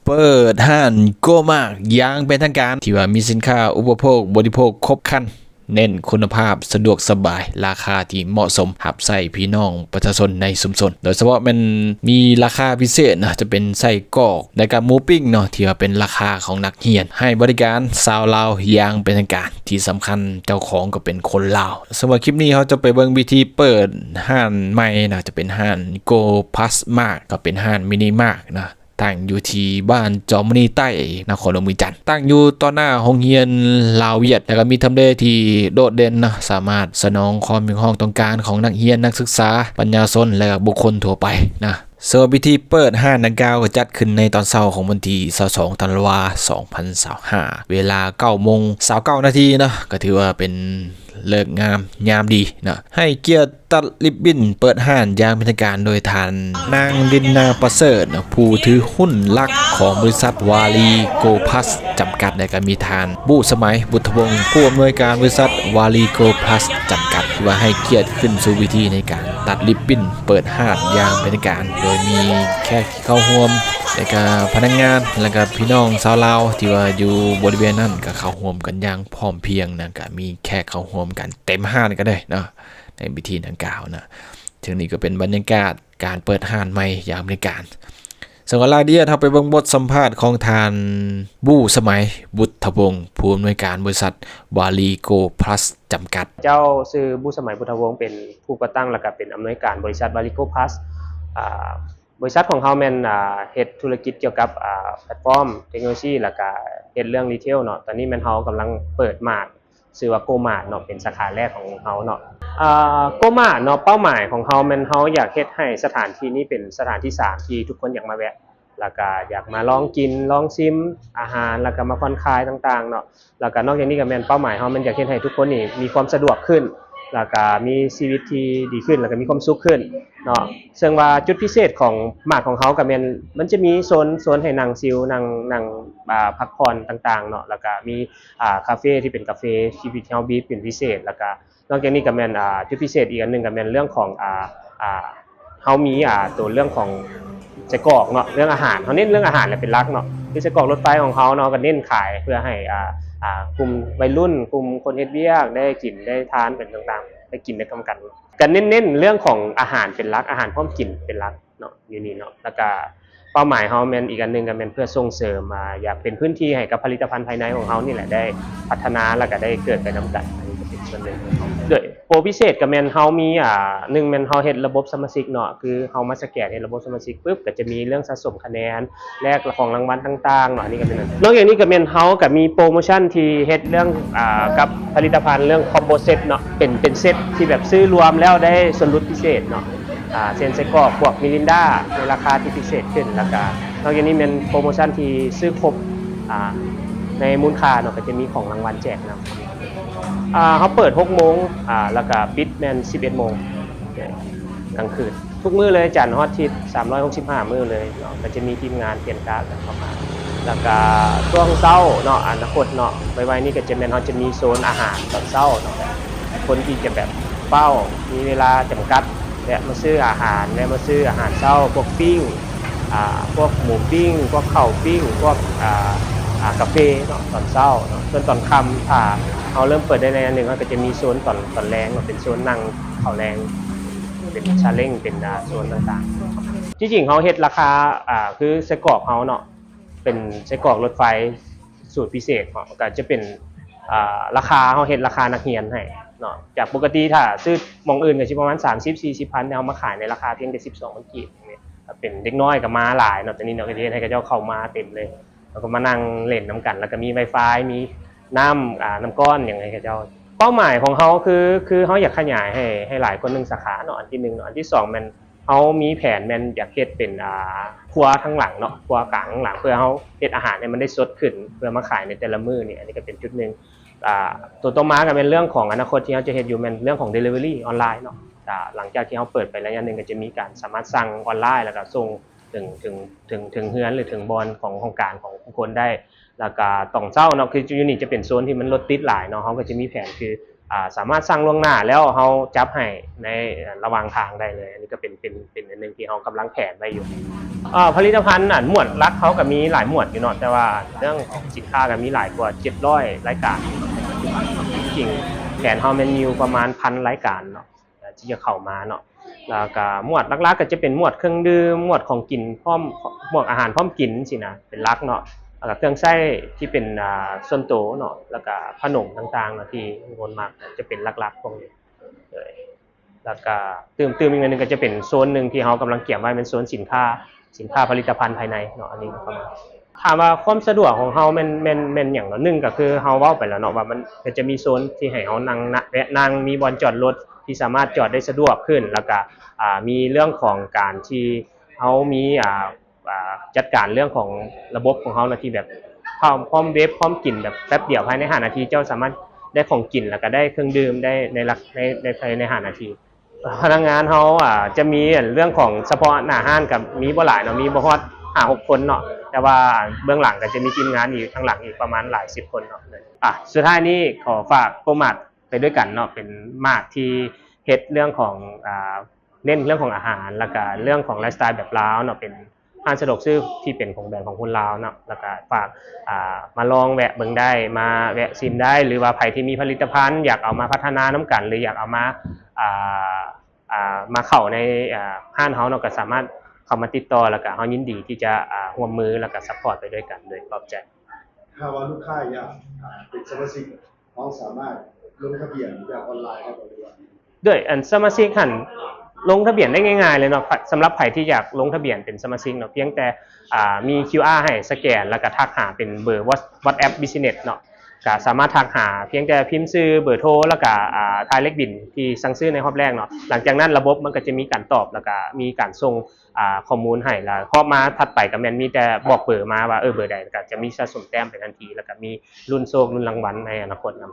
ເປີດຮ້ານໂກມາກຢ່າງເປັນທາງການ ທີ່ວ່າມີສິນຄ້າອຸປະໂພກບໍລິໂພກຄົບຄັນ ເນັ້ນຄຸນນະພາບ ສະດວກສະບາຍ ລາຄາທີ່ເໝາະສົມ ຮັບໃຊ້ພີ່ນ້ອງປະຊາຊົນໃນຊຸມຊົນ ໂດຍສະເພາະແມ່ນມີລາຄາພິເສດນະ ຈະເປັນໄສ້ກອກ ແລະກະໝູປີ້ງເນາະ ທີ່ວ່າເປັນລາຄາຂອງນັກຮຽນ ໃຫ້ບໍລິການຊາວລາວຢ່າງເປັນທາງການ ທີ່ສຳຄັນເຈົ້າຂອງກໍເປັນຄົນລາວ. ສຳລັບຄລິບນີ້ເຮົາຈະໄປເບິ່ງວິທີເປີດຮ້ານໃໝ່ນະ ຈະເປັນຮ້ານໂກພລັສມາກ ກໍເປັນຮ້ານມິນິມາກນະ ຕັ້ງຢູ່ທີ່ບ້ານຈອມມະນີໃຕ້ ນະຄອນຫຼວງວຽງຈັນ ຕັ້ງຢູ່ຕໍ່ໜ້າໂຮງຮຽນລາວຫວຽດ ແລ້ວກໍມີທຳເລທີ່ໂດດເດັ່ນເນາະ ສາມາດສະໜອງຄວາມຮຽກຮ້ອງຕ້ອງການຂອງນັກຮຽນ, ນັກສຶກສາ, ປັນຍາຊົນ ແລະ ບຸກຄົນທົ່ວໄປນະ. ສຳລັບພິທີເປີດຮ້ານດັ່ງກ່າວກໍຈັດຂຶ້ນໃນຕອນເຊົ້າຂອງວັນທີຊາວສອງ ທັນວາ ສອງພັນຊາວຫ້າ ເວລາເກົ້າໂມງຊາວເກົ້ານາທີເນາະ ກໍຖືວ່າເປັນ ເລີກງາມຍາມດີເນາະ ໃຫ້ກຽດຕັດລິບບິ້ນເປີດຮ້ານຢ່າງເປັນທາງການໂດຍທ່ານນາງ ລິນນາ ປະເສີດ ຜູ້ຖືຫຸ້ນຫຼັກຂອງບໍລິສັດວາລີໂກພລັສຈຳກັດ ແລະ ກໍມີທ່ານ ບຸດສະໄໝ ບຸດທະວົງ ຜູ້ອຳນວຍການບໍລິສັດວາລີໂກພລັສຈຳກັດ ທີ່ວ່າໃຫ້ກຽດຂຶ້ນສູ່ເວທີໃນການຕັດລິບບິ້ນເປີດຮ້ານຢ່າງເປັນທາງການ ໂດຍມີແຂກ ເຂົ້າຮ່ວມ ແລ້ວກະພະນັກງານ ແລ້ວກະພີ່ນ້ອງຊາວລາວທີ່ວ່າຢູ່ບໍລິເວນນັ້ນ ກະເຂົ້າຮ່ວມກັນຢ່າງພ້ອມພຽງນະ ກະມີແຂກເຂົ້າຮ່ວມກັນເຕັມຮ້ານກັນເລີຍເນາະ ໃນພິທີດັ່ງກ່າວນະ. ເຊິ່ງນີ້ກໍເປັນບັນຍາກາດການເປີດຮ້ານໃໝ່ຢ່າງເປັນທາງການ. ສຳລັບລາຍລະອຽດ ເຮົາໄປເບິ່ງບົດສຳພາດຂອງທ່ານ ບຸດສະໄໝ ບຸດທະວົງ ຜູ້ອຳນວຍການບໍລິສັດວາລີໂກພລັສຈຳກັດ. ເຈົ້າຊື່ ບຸດສະໄໝ ບຸດທະວົງ ເປັນຜູ້ກໍ່ຕັ້ງ ແລ້ວກະເປັນອຳນວຍການບໍລິສັດວາລີໂກພລັສ ອາ ບໍລິສັດຂອງເຮົາແມ່ນ ອ່າ ເຮັດທຸລະກິດກ່ຽວກັບ ອ່າ ແພລດຟອມເຕັກໂນໂລຊີ ແລ້ວກະເຮັດເລື່ອງຣີເທວເນາະ. ຕອນນີ້ແມ່ນເຮົາກຳລັງເປີດມາດ ຊື່ວ່າໂກມາດເນາະ ເປັນສາຂາແລກຂອງເຮົາເນາະ. ເອີ ໂກມາດເນາະ ເປົ້າໝາຍຂອງເຮົາແມ່ນເຮົາຢາກເຮັດໃຫ້ສະຖານທີ່ນີ້ເປັນສະຖານທີ່ສາມທີ່ທຸກຄົນຢາກມາແວະ ແລ້ວກະຢາກມາລອງກິນລອງຊິມອາຫານ ແລ້ວກະມາຜ່ອນຄາຍຕ່າງໆເນາະ. ແລ້ວກະນອກຈາກນີ້ກະແມ່ນເປົ້າໝາຍເຮົາແມ່ນຢາກເຮັດໃຫ້ທຸກຄົນນີ້ມີຄວາມສະດວກຂຶ້ນ ແລ້ວກະມີຊີວິດທີ່ດີຂຶ້ນ ແລ້ວກະມີຄວາມສຸກຂຶ້ນເນາະ. ເຊິ່ງວ່າຈຸດພິເສດຂອງມາດຂອງເຮົາກະແມ່ນ ມັນຈະມີໂຊນ ໂຊນໃຫ້ນັ່ງຊິວ ນັ່ງ ນັ່ງ ອ່າ ພັກຜ່ອນຕ່າງໆເນາະ ແລ້ວກະມີ ອ່າ ຄາເຟທີ່ເປັນກາເຟທີ່ເຮົາບີບເປັນພິເສດ ແລ້ວກະ ນອກຈາກນີ້ກະແມ່ນ ອ່າ ຈຸດພິເສດອີກອັນໜຶ່ງກະແມ່ນເລື່ອງຂອງ ອ່າ ອ່າ ເຮົາມີ ອ່າ ໂຕເລື່ອງຂອງໄສ້ກອກເນາະ ເລື່ອງອາຫານ ເຮົາເນັ້ນເລື່ອງອາຫານແຫຼະເປັນຫຼັກເນາະ ຄືໄສ້ກອກລົດໄຟຂອງເຮົາເນາະ ກະເນັ້ນຂາຍເພື່ອໃຫ້ ອ່າ ອ່າ ກຸ່ມໄວລຸ້ນ ກຸ່ມຄົນເຮັດວຽກໄດ້ກິນໄດ້ທານເປັນຕ່າງໆ ໄດ້ກິນໄດ້ນຳກັນ ກະເນັ້ນ ເນັ້ນເລື່ອງຂອງອາຫານເປັນຫຼັກ ອາຫານພ້ອມກິນເປັນຫຼັກ ເນາະ ຢູ່ນີ້ເນາະ. ແລ້ວກະເປົ້າໝາຍເຮົາແມ່ນອີກອັນໜຶ່ງກະແມ່ນເພື່ອສົ່ງເສີມ ອ່າ ຢາກເປັນພື້ນທີ່ໃຫ້ກັບຜະລິດຕະພັນພາຍໃນຂອງເຮົານີ້ແຫຼະ ໄດ້ພັດທະນາ ແລ້ວກະໄດ້ເກີດໄປນຳກັນ ອັນນີ້ກະເປັນສ່ວນໜຶ່ງຂອງເຮົາ. ໂດຍໂປຣພິເສດກະແມ່ນເຮົາມີ ອ່າ ໜຶ່ງແມ່ນເຮົາເຮັດລະບົບສະມາຊິກເນາະ ຄືເຮົາມາສະແກນເຮັດລະບົບສະມາຊິກປຶບ ກະຈະມີເລື່ອງສະສົມຄະແນນ ແລກຂອງລາງວັນຕ່າງໆເນາະ ອັນນີ້ກະເປັນ ນອກຈາກນີ້ກະແມ່ນເຮົາກະມີໂປຣໂມຊັນທີ່ເຮັດເລື່ອງ ອ່າ ກັບຜະລິດຕະພັນເລື່ອງຄອມໂບເຊັດເນາະ ເປັນ ເປັນເຊັດທີ່ແບບຊື້ລວມແລ້ວໄດ້ສ່ວນຫຼຸດພິເສດເນາະ. ອ່າ ເຊັ່ນໄສ້ກອກພວກມິລິນດາ ໃນລາຄາທີ່ພິເສດຂຶ້ນ ແລ້ວກະນອກຈາກນີ້ແມ່ນໂປຣໂມຊັນທີ່ຊື້ຄົບ ອ່າ ໃນມູນຄ່າເນາະ ກະຈະມີຂອງລາງວັນແຈກນຳ. ອ່າ ເຮົາເປີດຫົກໂມງ ອ່າ ແລ້ວກະປິດແມ່ນສິບເອັດໂມງກາງຄືນ ທຸກມື້ເລີຍ ຈັນຮອດທິດ ສາມຮ້ອຍຫົກສິບຫ້າມື້ເລີຍເນາະ ກະຈະມີທີມງານປ່ຽນກະກັນເຂົ້າມາ ແລ້ວກະຊ່ວງເຊົ້າເນາະ ອະນາຄົດເນາະ ໄວໆນີ້ກະຈະແມ່ນເຮົາຈະມີໂຊນອາຫານຕອນເຊົ້າເນາະ ຄົນທີ່ຈະແບບເຝົ້າ ມີເວລາຈຳກັດ ແວະມາຊື້ອາຫານ ແວະມາຊື້ອາຫານເຊົ້າ ພວກປີ້ງ ອ່າ ພວກໝູປີ້ງ ພວກເຂົ້າປີ້ງ ພວກ ອ່າ ອ່າ ກາເຟເນາະ ຕອນເຊົ້າເນາະ. ສ່ວນຕອນຄ່ຳ ຖ້າເຮົາເລີ່ມເປີດໄດ້ໄລຍະໜຶ່ງ ເຮົາກະຈະມີໂຊນຕອນ ຕອນແລງເນາະ ເປັນໂຊນນັ່ງເຂົ້າແລງ ເປັນຊາເລັ້ງ ເປັນ ອ່າ ໂຊນຕ່າງໆ. ທີ່ຈິງເຮົາເຮັດລາຄາ ອ່າ ຄືໄສ້ກອກເຮົາເນາະ ເປັນໄສ້ກອກລົດໄຟ ສູດພິເສດເນາະ ກະຈະເປັນ ອ່າ ລາຄາ ເຮົາເຮັດລາຄານັກຮຽນໃຫ້ເນາະ ຈາກປົກກະຕິຖ້າຊື້ໝ່ອງອື່ນກະຊິປະມານສາມສິບ ສີ່ສິບພັນ ແຕ່ເຮົາມາຂາຍໃນລາຄາພຽງແຕ່ສິບສອງພັນກີບ ເປັນເດັກນ້ອຍກະມາຫຼາຍເນາະ ຕອນນີ້ເນາະ ກະເຮັດໃຫ້ເຂົາເຈົ້າເຂົ້າມາເຕັມເລີຍ ແລ້ວກະມານັ່ງຫຼິ້ນນຳກັນ ແລ້ວກະມີໄວຟາຍ ມີນ້ຳ ອ່າ ນ້ຳກ້ອນຫຍັງໃຫ້ເຂົາເຈົ້າ. ເປົ້າໝາຍຂອງເຮົາຄື ຄືເຮົາຢາກຂະຫຍາຍໃຫ້ ໃຫ້ຫຼາຍກວ່າໜຶ່ງສາຂາເນາະ ອັນທີໜຶ່ງເນາະ ອັນທີສອງແມ່ນ ເຮົາມີແຜນແມ່ນຢາກເຮັດເປັນ ອ່າ ຄົວທາງຫຼັງເນາະ ຄົວກາງທາງຫຼັງ ເພື່ອເຮົາເຮັດອາຫານໃຫ້ມັນໄດ້ສົດຂຶ້ນ ເພື່ອມາຂາຍໃນແຕ່ລະມື້ນີ້ ອັນນີ້ກະເປັນຈຸດໜຶ່ງ. ອ່າ ໂຕຕໍ່ມາກະແມ່ນເລື່ອງຂອງອະນາຄົດທີ່ເຮົາຈະເຮັດຢູ່ແມ່ນເລື່ອງຂອງເດລິເວີຣີອອນລາຍເນາະ ອາ ຫຼັງຈາກທີ່ເຮົາເປີດໄປໄລຍະໜຶ່ງ ກະຈະມີການສາມາດສັ່ງອອນລາຍ ແລ້ວກະສົ່ງເຖິງ ເຖິງ ເຖິງ ເຖິງເຮືອນ ຫຼື ເຖິງບ່ອນຂອງຫ້ອງການຂອງຜູ້ຄົນໄດ້ ແລ້ວກະຕອນເຊົ້າເນາະ ຄືຢູ່ນີ້ຈະເປັນໂຊນທີ່ມັນລົດຕິດຫຼາຍເນາະ ເຮົາກະຈະມີແຜນຄື ອ່າ ສາມາດສັ່ງລ່ວງໜ້າແລ້ວເຮົາຈັບໃຫ້ໃນລະຫວ່າງທາງໄດ້ເລີຍ. ອັນນີ້ກໍເປັນ ເປັນ ເປັນອັນໜຶ່ງທີ່ເຮົາກຳລັງແຜນໄວ້ຢູ່. ເອີ ຜະລິດຕະພັນ ອັນ ໝວດຫຼັກເຮົາກໍມີຫຼາຍໝວດຢູ່ເນາະ ແຕ່ວ່າເລື່ອງຂອງສິນຄ້າກໍມີຫຼາຍກວ່າເຈັດຮ້ອຍລາຍການ. ຈິງແຜນເຮົາແມ່ນມີຢູ່ປະມານພັນລາຍການເນາະ ທີ່ຈະເຂົ້າມາເນາະ. ແລ້ວກໍໝວດຫຼັກໆກໍຈະເປັນໝວດເຄື່ອງດື່ມ, ໝວດຂອງກິນພ້ອມ, ໝວດອາຫານພ້ອມກິນຊີ້ນະ ເປັນຫຼັກເນາະ. ແລ້ວກໍເຄື່ອງໃຊ້ທີ່ເປັນ ອ່າ ສ່ວນໂຕເນາະ, ແລ້ວກໍຂະໜົມຕ່າງໆເນາະ ທີ່ຄົນມັກ ຈະເປັນຫຼັກໆພວກນີ້ເລີຍ. ແລ້ວກໍຕື່ມ ຕື່ມອີກໜ້ອຍໜຶ່ງກໍຈະເປັນໂຊນໜຶ່ງທີ່ເຮົາກຳລັງກຽມໄວ້ ແມ່ນໂຊນສິນຄ້າ, ສິນຄ້າຜະລິດຕະພັນພາຍໃນເນາະ. ອັນນີ້ກໍມາ ຖາມວ່າຄວາມສະດວກຂອງເຮົາແມ່ນ ແມ່ນ ແມ່ນຫຍັງເນາະ? ໜຶ່ງກໍຄືເຮົາເວົ້າໄປແລ້ວເນາະ ວ່າມັນກໍຈະມີໂຊນທີ່ໃຫ້ເຮົານັ່ງ ນະ ແວະນັ່ງ, ມີບ່ອນຈອດລົດທີ່ສາມາດຈອດໄດ້ສະດວກຂຶ້ນ, ແລ້ວກໍ ອ່າ ມີເລື່ອງຂອງການທີ່ເຮົາມີ ອ່າ ອ່າ ຈັດການເລື່ອງຂອງລະບົບຂອງເຮົານະ ທີ່ແບບພ້ອມ ພ້ອມເວັບ ພ້ອມກິນ ແບບແປັບດຽວ ພາຍໃນຫ້ານາທີ ເຈົ້າສາມາດໄດ້ຂອງກິນ ແລ້ວກໍໄດ້ເຄື່ອງດື່ມໄດ້ໃນຫຼັກ ໃນ ໃນ ພາຍໃນຫ້ານາທີ. ພະນັກງານເຮົາ ອ່າ ຈະມີເລື່ອງຂອງສະເພາະໜ້າຮ້ານກໍມີບໍ່ຫຼາຍເນາະ, ມີບໍ່ຮອດຫ້າຫົກຄົນເນາະ, ແຕ່ວ່າເບື້ອງຫຼັງກໍຈະມີທີມງານຢູ່ທາງຫຼັງອີກປະມານຫຼາຍສິບຄົນເນາະ. ອ່າ ສຸດທ້າຍນີ້ຂໍຝາກໂກມາດໄປດ້ວຍກັນເນາະ, ເປັນມາດທີ່ເຮັດເລື່ອງຂອງ ອ່າ ເນັ້ນເລື່ອງຂອງອາຫານ ແລ້ວກະເລື່ອງຂອງໄລຟ໌ສະໄຕລ໌ແບບລາວເນາະ, ເປັນຮ້ານສະດວກຊື້ທີ່ເປັນຂອງແບຣນຂອງຄົນລາວເນາະ. ແລ້ວກະຝາກ ອ່າ ມາລອງແວະເບິ່ງໄດ້ ມາແວະຊິມໄດ້ ຫຼືວ່າໃຜທີ່ມີຜະລິດຕະພັນ ຢາກເອົາມາພັດທະນານຳກັນ ຫຼືຢາກເອົາມາ ອ່າ ອ່າ ມາເຂົ້າໃນ ອ່າ ຮ້ານເຮົາເນາະ ກໍສາມາດເຂົ້າມາຕິດຕໍ່ ແລ້ວກະເຮົາຍິນດີທີ່ຈະ ອ່າ ຮ່ວມມື ແລ້ວກະຊັບພອດໄປດ້ວຍກັນ. ໂດຍຂອບໃຈ. ຖ້າວ່າລູກຄ້າຢາກ ອ່າ ເປັນສະມາຊິກ ເຮົາສາມາດລົງທະບຽນແບບອອນລາຍໄດ້ບໍ່ ຫຼືວ່າ? ໂດຍ ອັນສະມາຊິກຫັ້ນລົງທະບຽນໄດ້ງ່າຍໆເລີຍເນາະ. ສຳລັບໃຜທີ່ຢາກລົງທະບຽນເປັນສະມາຊິກເນາະ ພຽງແຕ່ ອ່າ ມີຄິວອາໃຫ້ສະແກນ ແລ້ວກະທັກຫາເປັນເບີ WhatsApp Business ເນາະ, ກະສາມາດທັກຫາ ພຽງແຕ່ພິມຊື່ ເບີໂທ ແລ້ວກະ ອ່າ ຖ່າຍເລກບິນທີ່ສັ່ງຊື້ໃນຮອບແລກເນາະ. ຫຼັງຈາກນັ້ນລະບົບມັນກະຈະມີການຕອບ ແລ້ວກະມີການສົ່ງ ອ່າ ຂໍ້ມູນໃຫ້ ແລ້ວຮອບມາຖັດໄປກໍແມ່ນມີແຕ່ບອກເບີມາວ່າ ເອີ ເບີໃດ ກໍຈະມີສະສົມແຕ້ມໄປທັນທີ ແລ້ວກໍມີລຸ້ນໂຊກ ລຸ້ນລາງວັນໃນອະນາຄົດນຳ.